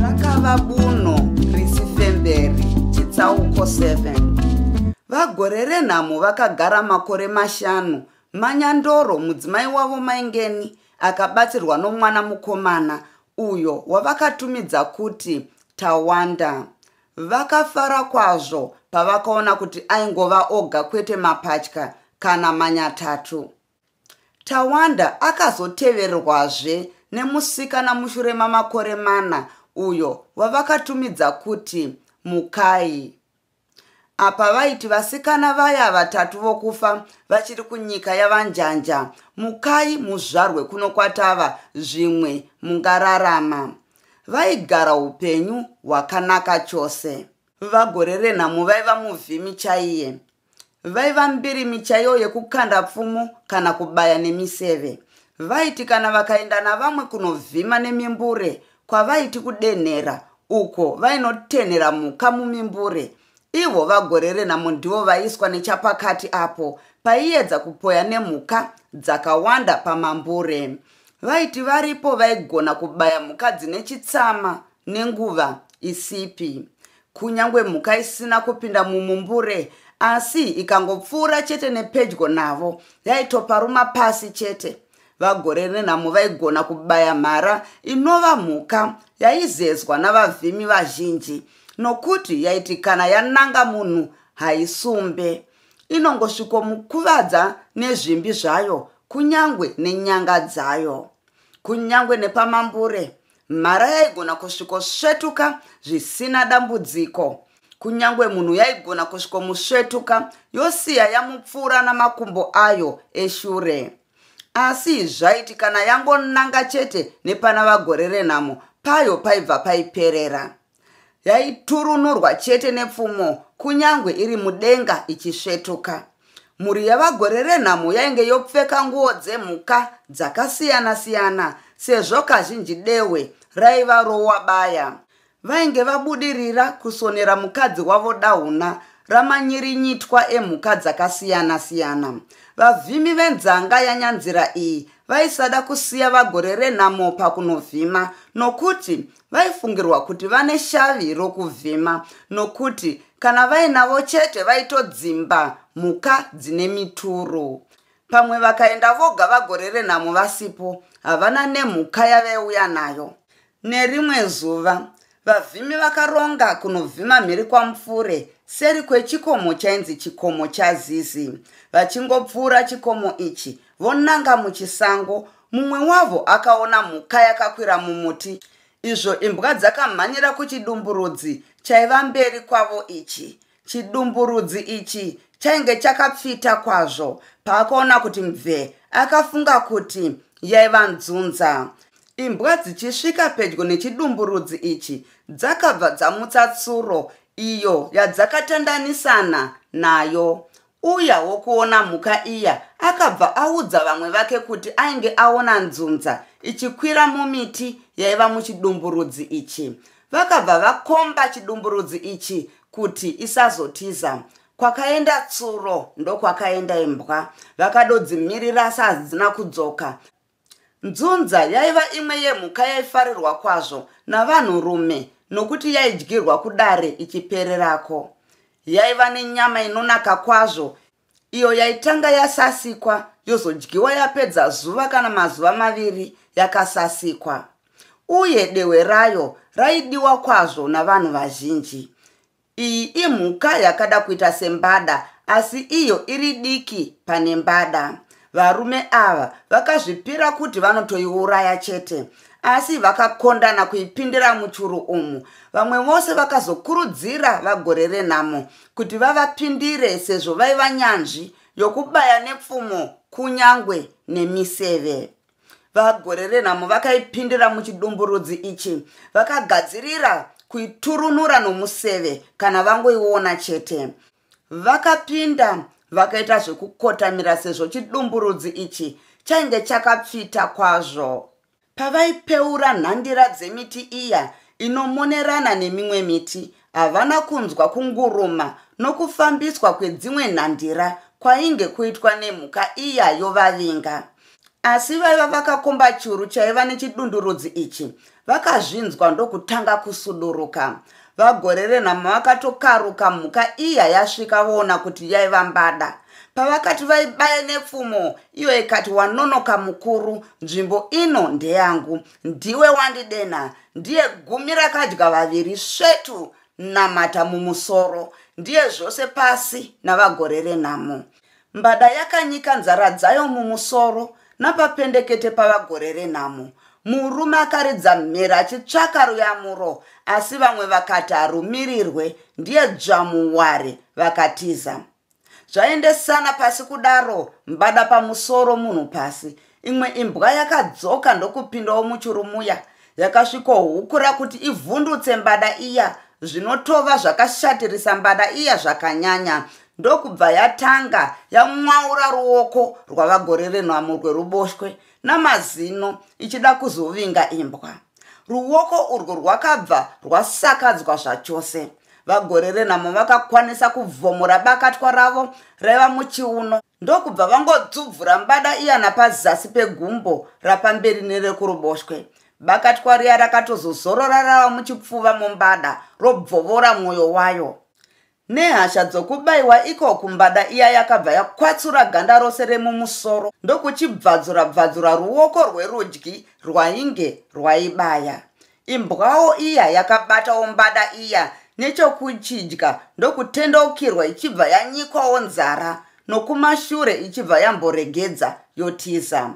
Rakava buno risifemberi chitsauko 7. VaGorerenhamo vakagara makore mashanu Manyandoro mudzimai wavo Maingeni akabatsirwa nomwana mukomana uyo wavakatumidza kuti Tawanda. Vakafara kwazvo pavakaona kuti aingova oga kwete mapatya kana manyatatu. Tawanda akazoteverwazve nemusikana mushure mamakore mana uyo wavakatumidza kuti Mukai. Apa vaiti vasikana vaya vatatu vokufa vachiri kunyika yaVaNjanja, mukai muzvarwe kuno kwatava zvimwe mungararama. Vaigara upenyu hwakanaka chose. VaGorerenhamo vaiva muvhimi chaiye. Vaiva mbirimi chaiyo yekukanda pfumo kana kubaya nemiseve. Vaiti kana vakaenda navamwe kunovhima nemimbure kwavaiti kudenhera uko vainotenhera mhuka mumimbure. Ivo VaGorerenhamo ndivo vaiiswa nechapakati apo paiedza kupoya nemhuka dzakawanda pamambure. Vaiti varipo vaigona kubaya mhuka dzine chitsama nenguva isipi. Kunyangwe mhuka isina kupinda mumumbure asi ikangopfuura chete nepedyo navo yaitoparuma pasi chete. VaGorerenhamo vaigona kubaya mhara inova mhuka yaizezwa navavhimi vazhinji nokuti yaiti kana yananga munhu haisumbe. Inongosvikomukuvadza nezvimbi zvayo kunyangwe nenyanga dzayo. Kunyangwe nepamambure, mhara yaigona kusvikosvetuka zvisina dambudziko. Kunyangwe munhu yaigona kusvikomusvetuka yosiya yamupfuura namakumbo ayo eshure. Asi zvaiti kana yangonanga chete nepana VaGorerenhamo payo paibva paiperera. Yaiturunurwa chete nepfumo kunyangwe iri mudenga ichisvetuka. Mhuri yaVaGorerenhamo yainge yopfeka nguo dzemhuka dzakasiyana-siyana sezvo kazhinji dehwe raiva rowabaya. Vainge vabudirira kusonera mukadzi wavo dahuna ramanyirinyitwa emhuka dzakasiyana-siyana. Vavhimi venzanga yaNyanzira iyi vaisada kusiya VaGorerenhamo pakunovhima nokuti vaifungirwa kuti vane shavi rokuvhima nokuti kana vainavo chete vaitodzimba mhuka dzine mituru. Pamwe vakaenda voga VaGorerenhamo vasipo havana nemhuka yavaiuya nayo. Nerimwe zuva, vavhimi vakaronga kunovhima mhiri kwaMupfure seri kwechikomo chainzi chikomo chaZizi. Vachingopfuura chikomo ichi vonanga muchisango, mumwe wavo akaona mhuka yakakwira mumuti izvo imbwa dzakamhanyira kuchidumburudzi chaiva mberi kwavo ichi. Chidumburudzi ichi chainge chakapfita kwazvo. Paakaona kuti mvee akafunga kuti yaiva nzunza. Imbwa dzichisvika pedyo nechidumburudzi ichi dzakabva dzamutsa tsuro iyo yadzakatandanisana nayo. Uya wokuona mhuka iya akabva audza vamwe vake kuti ainge aona nzunza ichikwira mumiti yaiva muchidumburudzi ichi. Vakabva vakomba chidumburudzi ichi kuti isazotiza. Kwakaenda tsuro ndokwakaenda imbwa. Vakadodzimirira asi hadzina kudzoka. Nzunza yaiva imwe yemhuka yaifarirwa kwazvo navanhurume nokuti yaidyirwa kudare ichipererako. Yaiva nenyama inonaka kwazvo iyo yaitanga yasasikwa yozodyiwa yapedza zuva kana mazuva maviri yakasasikwa. Uye dehwe rayo raidiwa kwazvo navanhu vazhinji. Iyi imhuka yakada kuita sembada asi iyo iri diki pane mbada. Varume ava vakazvipira kuti vanotoiuraya chete asi vakakondana kuipindira muchuru umu. Vamwe vose vakazokurudzira VaGorerenhamo kuti vavapindire sezvo vaiva nyanzvi yokubaya nepfumo kunyangwe nemiseve. VaGorerenhamo vakaipindira muchidumburudzi ichi vakagadzirira kuiturunura nomuseve kana vangoiona chete. Vakapinda vakaita zvekukotamira sezvo chidumburudzi ichi chainge chakapfita kwazvo. Pavaipeura nhandira dzemiti iya inomonerana nemimwe miti, havana kunzwa kunguruma nokufambiswa kwedzimwe nhandira kwainge kuitwa nemhuka iya yovavinga. Asi vaiva vakakomba churu chaiva nechidundurudzi ichi vakazvinzwa ndokutanga kusuduruka. VaGorerenhamo vakatokaruka mhuka iya yasvika voona kuti yaiva mbada. Pavakati vaibaye nepfumo, iyo ikati wanonoka mukuru, nzvimbo ino ndeyangu, ndiwe wandidena, ndiye gumi rakadya vaviri svetu namata mumusoro, ndiye zvose pasi naVaGorerenhamo. Mbada yakanyika nzara dzayo mumusoro napapendekete paVaGorerenhamo. Murume akaridza mhere achitsvaka ruyamuro, asi vamwe vakati harumirirwe, ndiye dzvamuware, vakatiza. Zvaendesana pasi kudaro, mbada pamusoro munhu pasi. Imwe imbwa yakadzoka ndokupindawo muchuru muya. Yakasvikohukura kuti ivhundutse mbada iya, zvinotova zvakashatirisa mbada iya zvakanyanya. Ndokubva yatanga yamwaura ruoko rwaVaGorerenhamo rweruboshwe namazino ichida kuzovinga imbwa. Ruoko urwu rwakabva rwasakadzwa zvachose. VaGorerenhamo vakakwanisa kuvhomora bakatwa ravo raiva muchiuno ndokubva vangodzubvura mbada iya napazasi pegumbo rapamberi nerekuruboshwe. Bakatwa riya rakatozozorora rava muchipfuva mumbada robvovora mwoyo wayo. Nehasha dzokubaiwa ikoku mbada iya yakabva yakwatsura ganda rose remumusoro ndokuchibvadzura-bvadzura ruoko rwerudyi rwainge rwaibaya. Imbwawo iya yakabatawo mbada iya nechokuchidya ndokutendeukirwa ichibva yanyikwawo nzara nokumashure ichibva yamboregedza yotiza.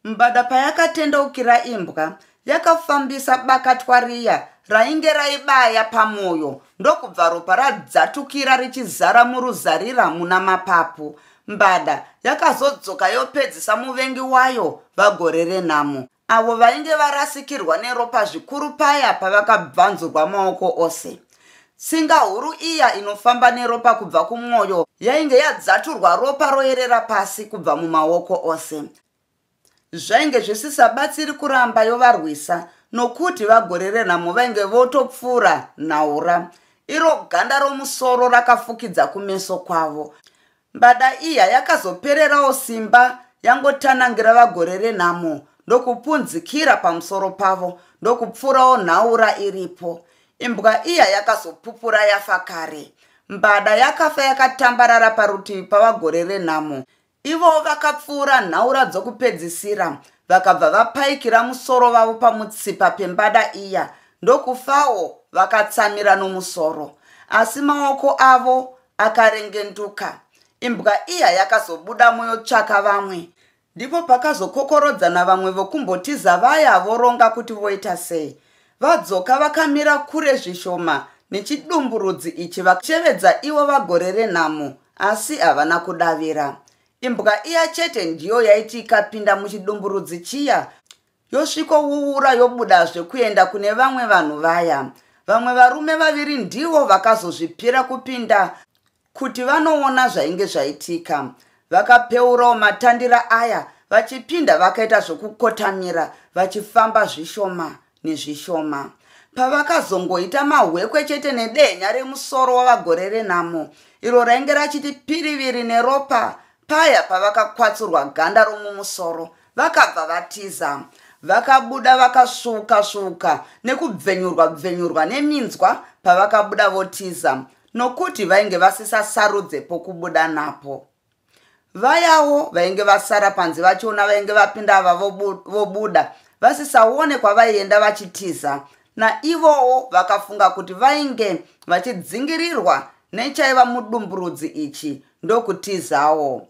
Mbada payakatendeukira imbwa yakafambisa bakatwa riya rainge raibaya pamwoyo ndokubva ropa radzatukira richizara muruzarira muna mapapu. Mbada yakazodzoka yopedzisa muvengi wayo VaGorerenhamo avo vainge varasikirwa neropa zvikuru paya pavakabvanzurwa maoko ose. Tsinga huru iya inofamba neropa kubva kumwoyo yainge yadzaturwa ropa roerera pasi kubva mumaoko ose. Zvainge zvisisabatsiri kuramba yovarwisa nokuti VaGorerenhamo vainge votopfuura nhaura. Iro ganda romusoro rakafukidza kumeso kwavo. Mbada iya yakazopererawo simba yangotanangira VaGorerenhamo ndokupunzikira pamusoro pavo ndokupfuurawo nhaura iripo. Imbwa iya yakazopupura yafa kare. Mbada yakafa yakatambarara parutivi paVaGorerenhamo. Ivo vakapfuura nhaura dzokupedzisira vakabva vapaikira musoro vavo pamutsipa pembada iya ndokufawo vakatsamira nomusoro. Asi maoko avo akarengenduka. Imbwa iya yakazobuda moyotsvaka vamwe. Ndipo pakazokokorodzana vamwe vokumbotiza vaya voronga kuti voita sei. Vadzoka vakamira kure zvishoma nechidumburudzi ichi vachevedza ivo VaGorerenhamo asi havana kudavira. Imbwa iya chete ndiyo yaiti ikapinda muchidumburudzi chiya yosvikowuwura yobudazve kuenda kune vamwe vanhu vaya. Vamwe varume vaviri ndivo vakazozvipira kupinda kuti vanoona zvainge zvaitika. Vakapeurawo matandira aya vachipinda vakaita zvokukotamira vachifamba zvishoma nezvishoma. Pavakazongoita mahwekwe chete nedehenya remusoro waVaGorerenhamo iro rainge rachiti piriviri neropa paya pavakakwatsurwa ganda romumusoro vakabva vatiza. Vakabuda vakasvuuka-svuuka nekubvenyurwa-bvenyurwa neminzwa pavakabuda votiza nokuti vainge vasisasarudze pokubuda napo. Vayawo vainge vasara panze vachiona vainge vapinda ava vobuda vasisaone kwavaienda vachitiza. Naivowo vakafunga kuti vainge vachidzingirirwa nechaiva mudumburudzi ichi ndokutizawo.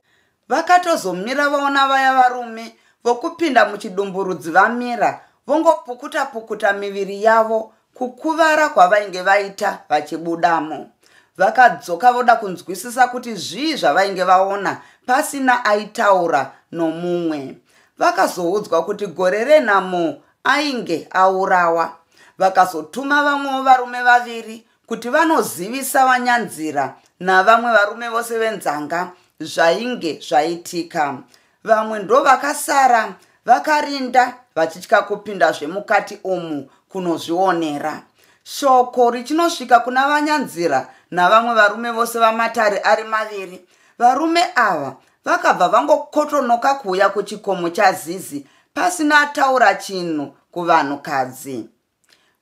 Vakatozomira vaona vaya varume vokupinda muchidumburudzi vamira vongopukuta-pukuta miviri yavo kukuvara kwavainge vaita vachibudamo. Vakadzoka voda kunzwisisa kuti zvii zvavainge vaona pasina aitaura nomumwe. Vakazoudzwa kuti Gorerenhamo ainge aurawa. Vakazotuma vamwewo varume vaviri kuti vanozivisa VaNyanzira navamwe varume vose venzanga zvainge zvaitika. Vamwe ndovakasara vakarinda vachitya kupindazve mukati umu kunozvionera. Shoko richinosvika kuna VaNyanzira navamwe varume vose vamatare ari maviri. Varume ava vakabva vangokotonoka kuuya kuchikomo chaZizi pasina ataura chinhu kuvanhukadzi.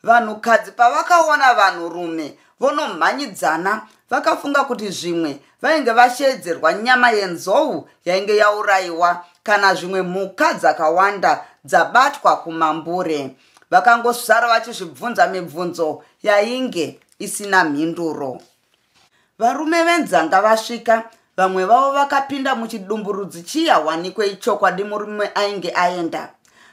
Vanhukadzi pavakaona vanhurume vonomhanyidzana vakafunga kuti zvimwe vainge vasheedzerwa nyama yenzou yainge yaurayiwa kana zvimwe mhuka dzakawanda dzabatwa kumambure. Vakangosara vachizvibvunza mibvunzo yainge isina mhinduro. Varume venzanga vasvika, vamwe vavo vakapinda muchidumburudzi chiya wanikwe ichokwadi murume ainge aenda.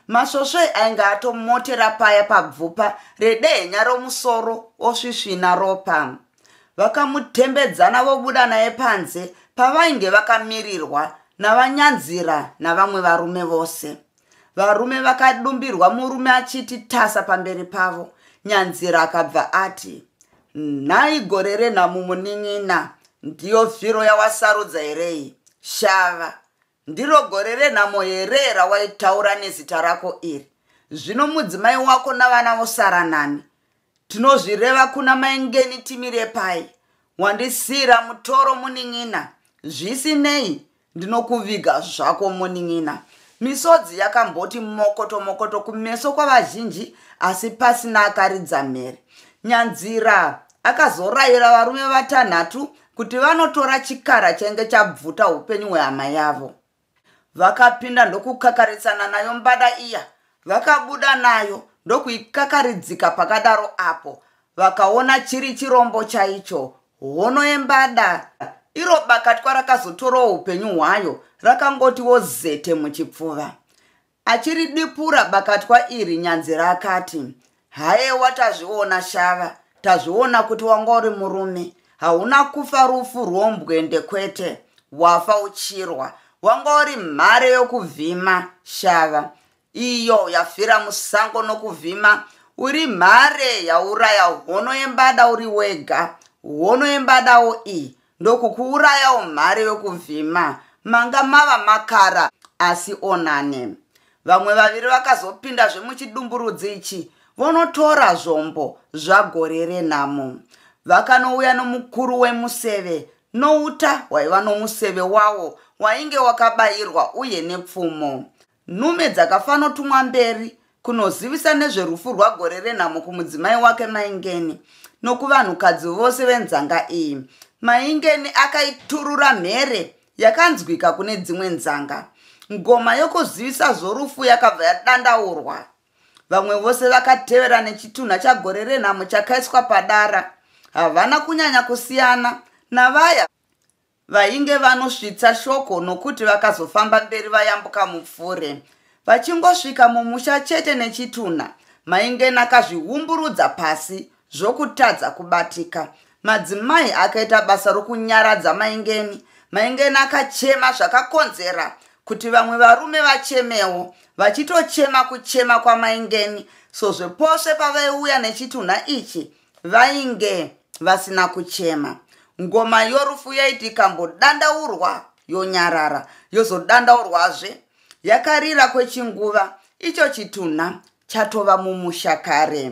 Masvosve ainge atomotera paya pabvupa redehenya romusoro osvisvina ropa. Vakamutembedzana vobuda naye panze pavainge vakamirirwa naVaNyanzira navamwe varume vose. Varume vakadumbirwa murume achiti tasa pamberi pavo. Nyanzira akabva ati, Nhai gore renhamo munin'ina, ndiyo firo yawasarudza here iyi? Shava, ndiro gore renhamo here rawaitaura nezita rako iri? Zvino mudzimai wako navana vosara nani? Tinozvireva kuna Maingeni timire pai? Wandisiira mutoro munin'ina. Zvisinei, ndinokuviga zvako munin'ina. Misodzi yakamboti mokoto mokoto kumeso kwavazhinji asi pasina akaridza mhere. Nyanzira akazorayira varume vatanhatu kuti vanotora chikara chainge chabvuta upenyu hwehama yavo. Vakapinda ndokukakaritsana nayo mbada iya, vakabuda nayo ndokuikakaridzika pakadaro apo vakaona chiri chirombo chaicho, hono yembada. Iro bakatwa rakazotorawo upenyu hwayo rakangotiwo zete muchipfuva. Achiridipura bakatwa iri Nyanzira akati, Hayewa tazviona Shava, tazviona kuti wanga uri murume. Hauna kufa rufu rwombwende kwete, wafa uchirwa. Wanga uri mhare yokuvhima Shava. Iyo yafira musango nokuvhima, uri mhare yauraya hono yembada uri wega. Hono yembadawo iyi ndokukuurayawo mhare yokuvhima. Manga mava makara asi onane. Vamwe vaviri vakazopindazve muchidumburudzi ichi vonotora zvombo zvagore renhamo. Vakanouya nomukuru wemuseve nouta hwaiva nomuseve wawo wainge wakabayirwa uye nepfumo. Nhume dzakafanotumwa mberi kunozivisa nezverufu rwaGorerenhamo kumudzimai wake Maingeni nokuvanhukadzi vose venzanga iyi. Maingeni akaiturura mhere yakanzwika kune dzimwe nzanga. Ngoma yokuzivisa zvorufu yakabva yadandaurwa. Vamwe vose vakatevera nechitunha chaGorerenhamo chakaiswa padara. Havana kunyanya kusiyana navaya vainge vanosvitsa shoko nokuti vakazofamba mberi vayambuka mupfure. Vachingosvika mumusha chete nechitunha, Maingeni akazviumburudza pasi zvokutadza kubatika. Madzimai akaita basa rokunyaradza Maingeni. Maingeni akachema zvakakonzera kuti vamwe varume vachemewo, vachitochema kuchema kwaMaingeni sozvo pose pavaiuya nechitunha ichi vainge vasina kuchema. Ngoma yorufu yaiti ikambodandaurwa yonyarara, yozodandaurwazve. Yakarira kwechinguva, icho chitunha chatova mumusha kare.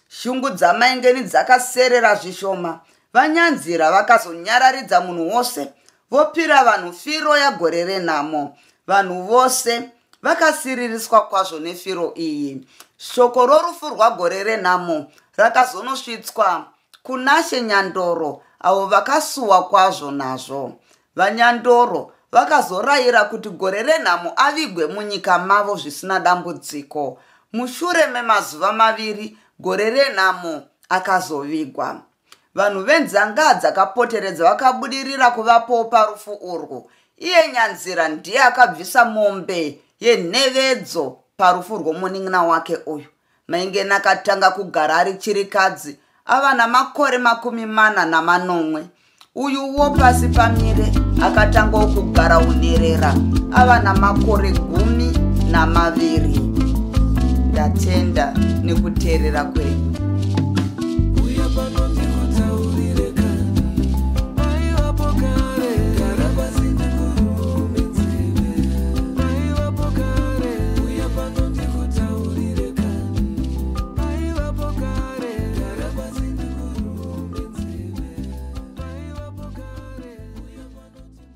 Shungu dzaMaingeni dzakaserera zvishoma. VaNyanzira vakazonyararidza munhu wose, vopira vanhu firo yagore renhamo. Vanhu vose vakasiririswa kwazvo nefiro iyi. Shoko rorufu rwagore renhamo rakazonosvitswa kunaShe Nyandoro avo vakasuwa kwazvo nazvo. VaNyandoro vakazorayira kuti gore renhamo avigwe munyika mavo zvisina dambudziko. Mushure memazuva maviri gore renhamo akazovigwa. Vanhu venzanga dzakapoteredza vakabudirira kuvapowo parufu urwu. Iye Nyanzira ndiye akabvisa mombe yenhevedzo parufu rwomunin'ina wake uyu. Maingeni akatanga kugara ari chirikadzi ava namakore 47. Uyuwo pasi pamire akatangawo kugara unherera ava namakore 18. namaviri. Ndatenda nekuteerera kwenyu.